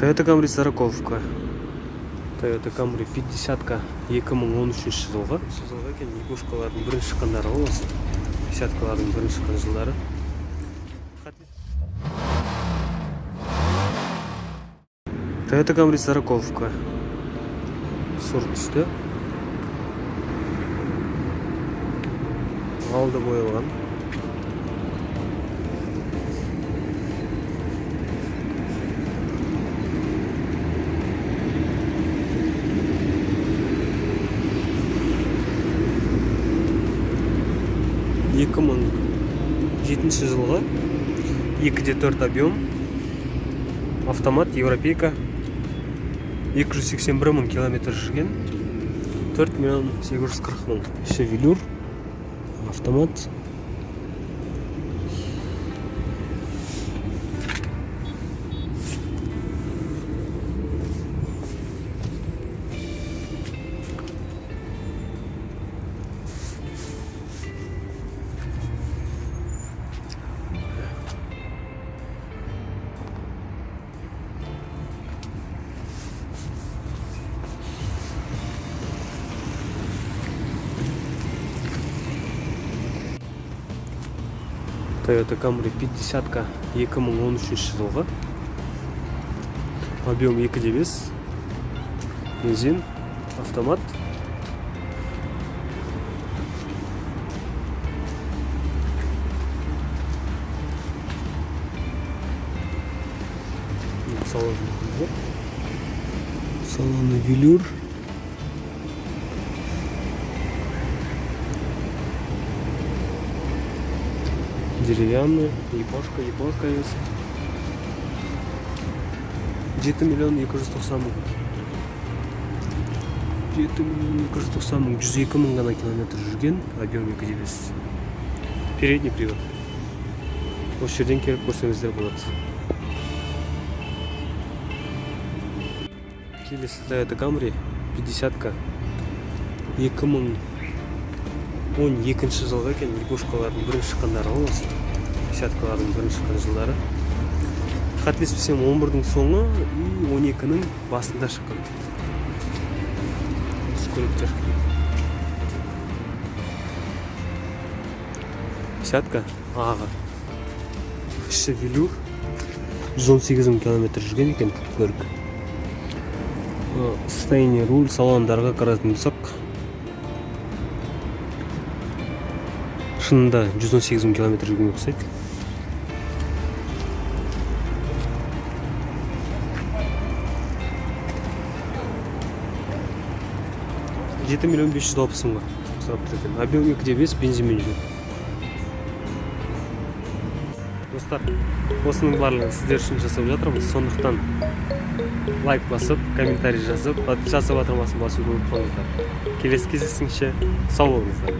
Toyota Camry сороковка. Toyota Camry 50-ка, 2013 жылғы. Жылғы екен, игрушкалардың бірінші шыққандары ғой осы. 50-калардың бірінші шыққан жылдары. Toyota Camry сороковка. Сұр түсті. Алды боялған. 2007 жылғы, 2,4 объем, автомат, европейка, 281 мың километр жүрген, 4 миллион 840 мың. Іші велюр, автомат. Toyota Camry 50-ка, 2013 жылғы, объем 2,5, бензин, автомат. Салон, салоны велюр. Деревянный, япошка, японская есть. 7 миллион 290 мың. 7 миллион 290 мың, 102 мың ғана километр жүрген, объем 2,5. Передний привод. Осы жерден келіп көрсеңіздер болады. Келесі Toyota Camry 50-ка, 2012 жылғы екен, игрушкалардың бірінші шыққандары ғой осы. 50-калардың бірінші шыққан жылдары. Қателеспесем, 11-дің соңы и 12-нің басында шыққан осы көліктер. 50-ка ағы, іші велюр, 118 мың километр жүрген екен көлік. Состояние, руль, салондарға қарайтын болсақ, шынында 118 мың километр жүргенге ұқсайды. 7 миллион 560 мыңға сұрап тұр екен. Объем 2,5, бензинмен жүреді. Достар, осының барлығын сіздер үшін жасап жатырмыз, сондықтан лайк басып, комментарий жазып, подписаться батырмасын басуды ұмытпаңыздар. Келесі кездескенше сау болыңыздар.